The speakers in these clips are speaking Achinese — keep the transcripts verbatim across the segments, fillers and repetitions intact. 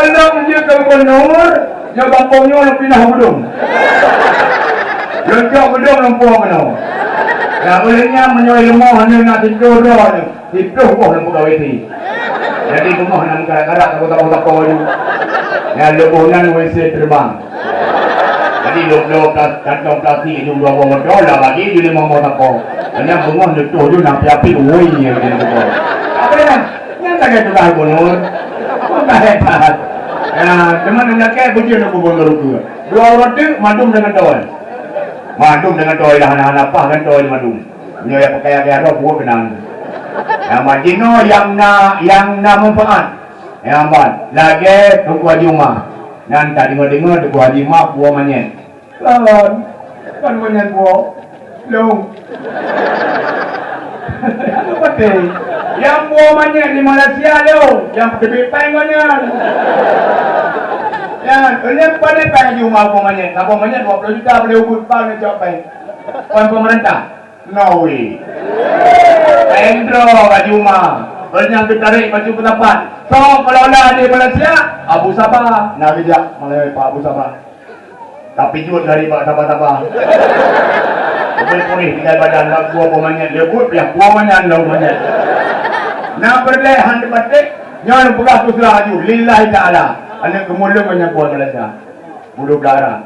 Lôn jeuet keu gubernur, nyoe gampông nyoe lôn pinah u Geudong. Lôn cok Geudong lôn puwoe keunoe. Nyang ulée nyan meunyoe ileumoh hana na sintoh droe nyoe, siploh boh lôn peugawée thé. Jadi beungoh na meukarat-karat, saboh-saboh sapo nyoe. Nyang leuboh nan W C teubang. Jadi lôn bloe plas-, kantong plastik nyoe dua boh moto, lah bagi di limong boh sapo. Hanya beungoh neutoh ju na api-api, woi, nyang di sapo. Apa nyan? Nyan lagèe tugaih gubernur. Bukan hebat. Ya, teuma nyang lakèe beujeuet lé gubernur keue. Dua uroe teuk mandum deungon toy. Mandum deungon toy dah hana-hana paih ngon toy mandum. Nyoe ya peukai agak roh buah benang. Ya, majinoe nyang na, nyang na manfaat. Ya, ban. Lagèe Teungku Haji Umar. Nyan tadeungoe-deungoe Teungku Haji Umar buah manyét. Kan, kan manyét buah. Long. Apa teh? Yang buah manyét di Malaysia long, yang teubiet péng ngon nyan. Ya, ini pada péng di rumah buah manyét. Buah manyét dua puluh juta boleh ubit pan cok péng. Pan pemerintah. No way. Péng droe bak di rumah. Beunyan teutarek baju peutapat. So, kalau na di Malaysia, Abu Sabah. Nah, bijak Malaysia Pak Abu Sabah. Tapi jeuet dari bak taba-taba. Leubeh purih tinggai badan bak gua pemanyet, leubeh piah gua manyan lau manyet. Na peureulée han dipaték, nyoe lôn peugah terus terang laju, lillahi ta'ala. Aneuk keumulung banyak buat Malaysia. Bulu dara.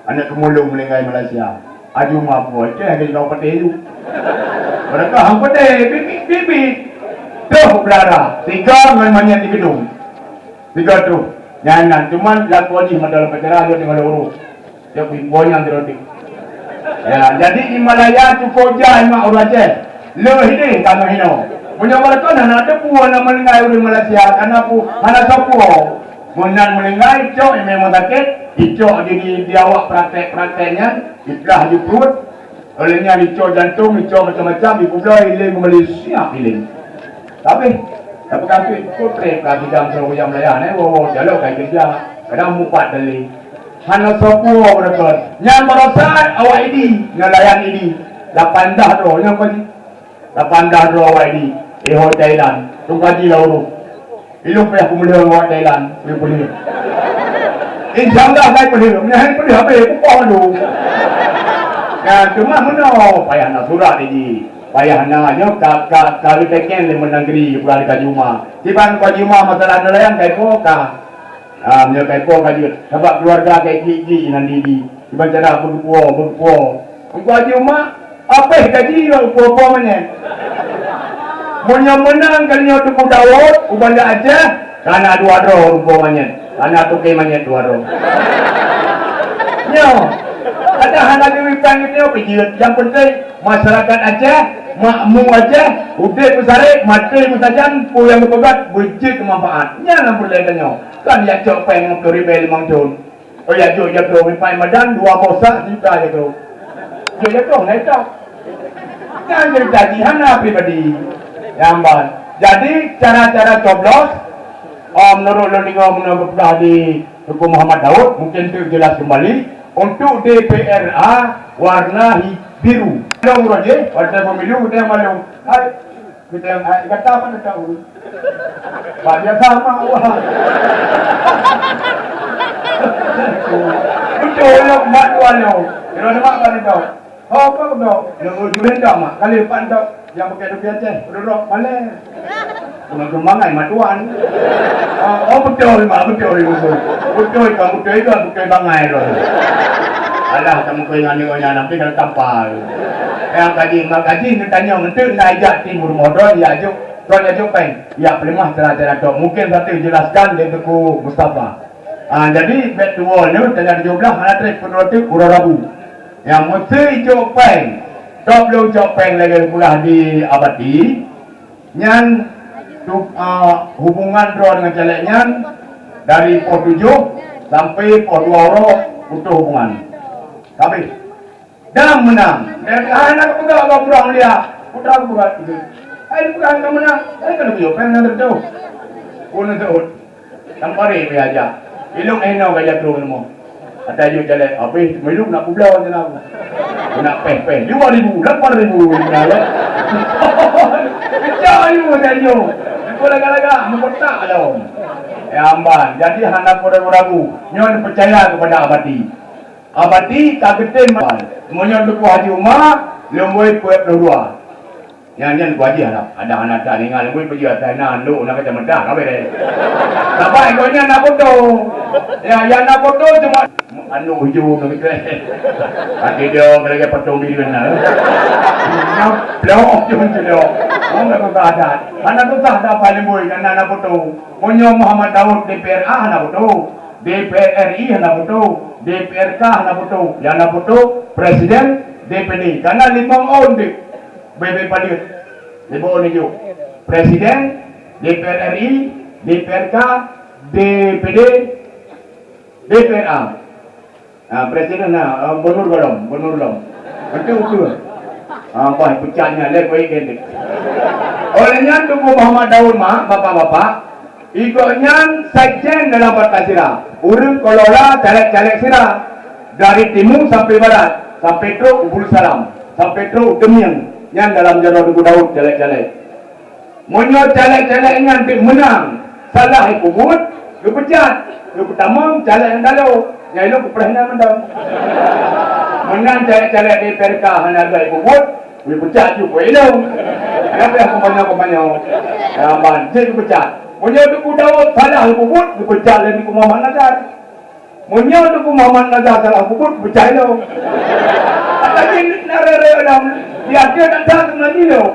Aneuk keumulung meuninggai Malaysia. Aju mabui, teh lagi kau patéh ju. Mereka hang patéh, bibit-bibit. Tuh belara, tiga ngon manyet di gedung. Tiga tu. Nyan, nyan. Cuman lakoe jih mata lam penjara, dia tinggal urus. Dia bui buah nyang dia roti. Ya, jadi di Malaya cukup jai mak urang Aceh. Le hideh tanah hino. Punya barokon hana ada buah nama lengai urang Malaysia, karena pu hana sopo. Meunan meuninggai, icok memang sakét, icok di, di, di awak praktek-praktek nyan, iplah di pruet, Oleh nyan icok jantong, icok macam-macam, ipubloe, ileng kembali, siap ileng. Tapi, tapi kan tu, tu trep ka bidang seurang uyang Malaya, eh, wow, wow, jalok kai kerja. Kadang mupat tali. Hana sopo beureukat. Nyan barosa awak idi, nyan layan idi. Lapan dah droe, nyan apa sih? Lapan dah droe awak idi. Eh, ho Thailand. Tunggu haji lah urus. Ilong payah peumulihan awak Thailand, peumulihan. Insya Allah, saya peumulihan. Meunyoe hai peumulihan, habéh, kupoh tu. Nah, cuma meunoe, payah na surat lagi. Payah na, nyoe ka, ka, ka geuteken lé Menteri, bukan ka juma. Kiban ka juma masalah nelayan, kai po ka. Ah, meunyoe kai po ka jeuet. Sabab keluarga kai klik-klik nan di, di. Kiban cara beugeupue, beugeupue. Engkau Haji Umak, apéh gaji nyoe rupa-rupa manyét. Meunyoe meunang kali nyoe Teungku Daud u Banda Aceh, ka na dua droe rupa manyét. Ka na toke manyét dua droe. Nyoe, ada hana diwipan nyoe pijeuet. Yang penting masyarakat Aceh, makmu Aceh, udép meusarék, maté meusajan, peue nyang geupeugah beujeuet keu manfaat. Nyan nyang peureulée tanyoe. Kan jak cok péng lima puluh ribèe limong thon. Oh ya, jok jago mipai madan dua boh sak juta jago. Jok jago, na itu. Kan cerita jih hana pribadi. Nyamban. Jadi, cara-cara coblos, oh, menurut lôn deungoe, menurut peugah di Teungku Muhammad Daud, mungkin tu jelas kembali, untuk D P R A warna hi-, biru. Long roje, partai pemilu, kita yang malu. Hai. Kita yang, ah, kata apa kita urus? Bak biasa mah, wah. Betul lah, mak tuan lo. Kira nama apa ni tau? Oh, apa kau tau? Yang urus julen tau, mak. Kali depan tau. Yang pakai topi Aceh, duduk, malai. Kena semangat, mak tuan. Ah, oh, betul, mak, betul, betul. Betul, kau betul, kau betul bangai, kau. Alah, kamu kau ingat ni, kau ingat nanti kena tampal. Yang kaji, mak kaji, ni tanya, nanti nak ajak tim rumah, dia ajak. Kon laju péng, ya, peuleumah cara-cara tok. Mungkin satu jelaskan dari Teungku Mustafa. Ah, jadi, bet dua ni, tanggal tujuh belas, hana trép penuh tu, uroe Rabu. Yang mesti icok péng. Tok belum icok péng lagi pula di Abati. Nyan, tu, ah, hubungan droe dengan caleg nyan, dari poh tujuh sampai poh dua uroe, putus hubungan. Habis. Dan menang. Dan hana peugah bak budak mulia. Putra budak tu. Hai peugah ka menang. Hai kena piôh, kan na teuh. Pun teuh. Tampari pih aja. Ilong eno ka jatuh ilmu. Ada yu jalan. Habis milung nak publoe sana. Nak peh-peh. Lima ribu, lapan ribu. Kejak ayu macam nyoe. Aku lagak-lagak, mengkotak dah. Ya, amban. Jadi hana ragu-ragu. Nyoe peucaya kepada Abati. Abati ka geutem. Meunyoe Teungku Haji Uma, lôn bri peuet ploh dua. Nyan, nyan Teungku Haji hana, ada hana taingat lôn bri peujeuet asai na, lôn na kacamata, ka beres. Saban gobnyan na foto. Ya, nyang na foto cuma anu hujung gitu. Hati dia lagi potong diri benar. Nyaplok hujung tu dia. Oh, enggak ada. Hana susah dah paling bui, karena na foto. Meunyoe Muhammad Daud D P R A hana foto, D P R R I hana foto, D P R K hana foto, nyang na foto presiden D P D. Karena limong ôn deh, bebe padet. Limong ôn ijo. Presiden, D P R R I, D P R K, D P D, D P R A. Ha, presiden na, ha, gubernur golom, gubernur lom. Betul, betul. Ha, bah, pucaknya, leh, baik, gende. Oleh nyan, Teungku Muhammad Daud, mak, bapak-bapak, igobnyan sekjen dalam Partai Sira. Ureueng kelola caleg-caleg Sira. Dari timu sampai barat, sampai trok u Bulusalam, sampai trok u Teumien. Nyan dalam jaroe Teungku Daud caleg-caleg. Meunyoe caleg-caleg nyan deuek meunang, salah ipeubuet, geupeucat, geupeutamong caleg nyang dalo, nyang ilong kupreh na mantong. Meunan caleg-caleg D P R K hana gét ipeubuet, geupeucat ju keu ilong. Nyang payah kumpanya-kumpanya. Ya, ban, jeuet geupeucat. Meunyoe Teungku Daud salah ipeubuet, geupeucat lé Teungku Muhammad Nazar. Meunyoe Teungku Muhammad Nazar salah peubuet, peucaya lom. Tapi na rere dalam, dia dia tak tahu lagi lom.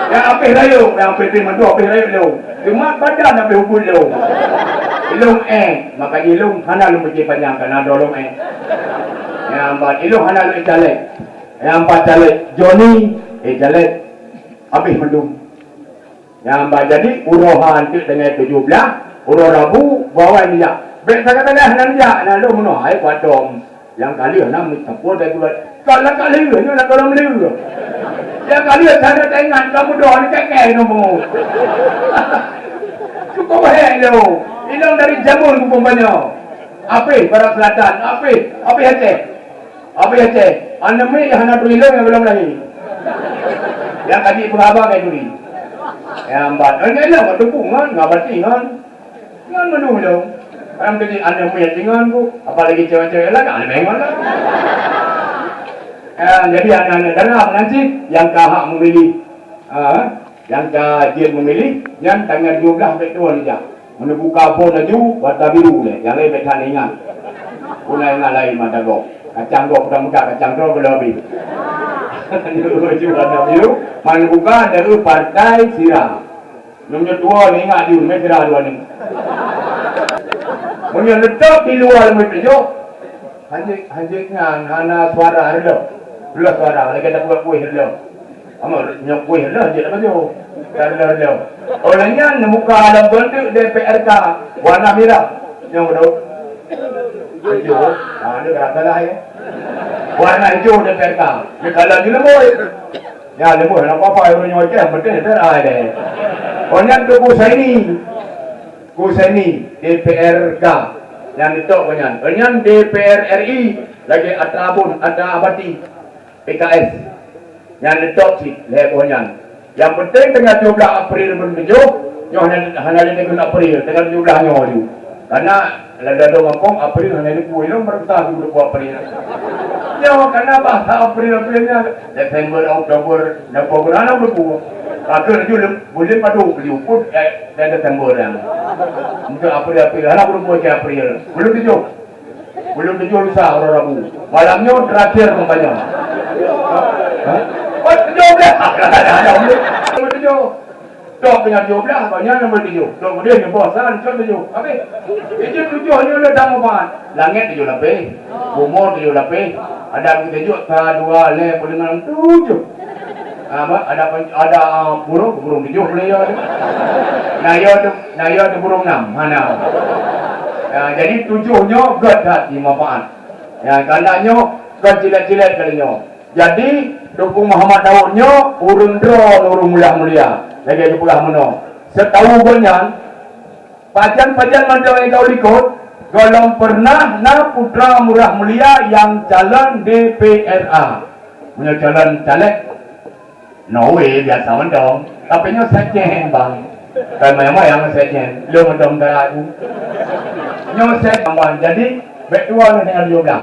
Yang habis rayu, yang habis terima tu habis rayu lom. Cuma badan habis ubun lom. Lom eh, makanya lom hana lom pergi panjang, karena ada lom eh. Yang empat, ilong hana lom caleg. Yang empat caleg, Joni, eh caleg. Habis mendung. Nyang ba jadi uroe ha anteuk teungoh tujoh blaih, uroe Rabu, bawai nijak. Bék sagai-sagai hana nijak, na lôn meunoe hai padom. Nyang ka lheueh na meuteupue dai gulai. Ka lheueh nyoe na gohlom lheueh. Nyang ka lheueh sana taingat ka mudoh ni kekeh nombor. Cukup hék lôn. Ilong dari jameun kumpanya. Apeh Barat Selatan, apeh, apeh Aceh. Abang Aceh, aneuk miet nyang hana turi lôn nyang gohlom lahé. Nyang kaji peugah abang nyang turi. Nyang ban, eh, nyang nyan teupeu ngon, ngon bati ngon. Ngon meunurot lôn. Barang teuji aneuk miet ngon bu, apalagi cewek-cewek laén, aneuk miet ngon lah. Eh, jadi aneuk-aneuk dara meunan cit nyang ka hak memilih. Ha? Nyang ka jeuet meumilih, nyan tanggai tujoh blaih bék tuwoe neujak. Meuneubuka phon laju, warna biru lé, nyang laén bék that ingat. Puna ingat laén mata gob. Kacang gob muda-muda, kacang droe gohlom abéh. Laju warna biru, meuneubuka dari Partai Sira. Meunyoe tuwoe ingat ju, mé Sira dua nyoe. Meunyoe neutôb di luwa lam tujoh, Hanjeuet, hanjeuet nyan hana suara reulom. Reulom suara, lagèe tapeugah kueh reulom. Amat nyoe kueh reulom jeuet lagèe nyoe. Ka reulom-reulom. Óh lheueh nyan neumuka lam bonteuk D P R K warna mirah. Nyoe udah ijo. Ha, ni rasa lah ya. Warna ijo D P R K. Ni kalau di lembut. Ya, lembut nak apa-apa, ureueng nyoe ceh, beutôi D P R A deh. Óh nyan Teungku Saini. Ku Seni, D P R K, nyang neutôb nyan. Nyan D P R R I, lagèe atra abon, atra abati, P K S. Nyang neutôb cit, lhèe boh nyan. Nyang penting teungoh tujoh blaih April buleuen tujoh, nyoe hana, hana lé buleuen April, teungoh tujoh blaih nyoe ju. Karena ladôm gampông April hana lé buleuen, baru tahu buleuen April. Nyoe karena bahasa April, April nyan Desember, Oktober, November, hana buleuen. Akhir ju lem-, Buleuen padub beliau pun, eh, dari Desember yang. Untuk April, April. Anak belum buat April. Belum tujuh. Belum tujuh lusa orang Rabu. Malam nyoe terakhir kampanye. Hah? Oh, tujuh belas. Ada, ada, ada. Belum tujuh. Tok dengan tujuh belas, banyak nombor tujuh. Tok kemudian nombor asal, tok tujuh. Habis. Itu tujuh nyoe le dah empat. Langit tujuh lapis. Bumoe tujoh lapéh, ada keujeuet sa, dua, lhèe, peuet, limong, tujoh. Ah, ba, ada pen-, ada, ah, burông, burông tujoh boleh ya tu. Nah, ya tu, nah, ya tu burông enam, mana? Ya, jadi tujoh nyoe gèt that di manfaat. Ya, karena nyoe gèt cilet-cilet kali nyoe. Jadi, Teungku Muhammad Daud nyoe ureueng droe, ureueng mulia-mulia. Lagèe geupeugah meunoe. Setahu gobnyan, Pajan-pajan mantong nyang ka u likot, gohlom peureunah na putra murah mulia nyang calon D P R A. Meunyoe calon caleg, no way, biasa mantong. Tapi nyoe sekjen, bang. Kan mayang-mayang set nyan. Lôn mantong galak aku. Nyoe set tambahan. Jadi, bèk tuwo na tinggai tujoh blah.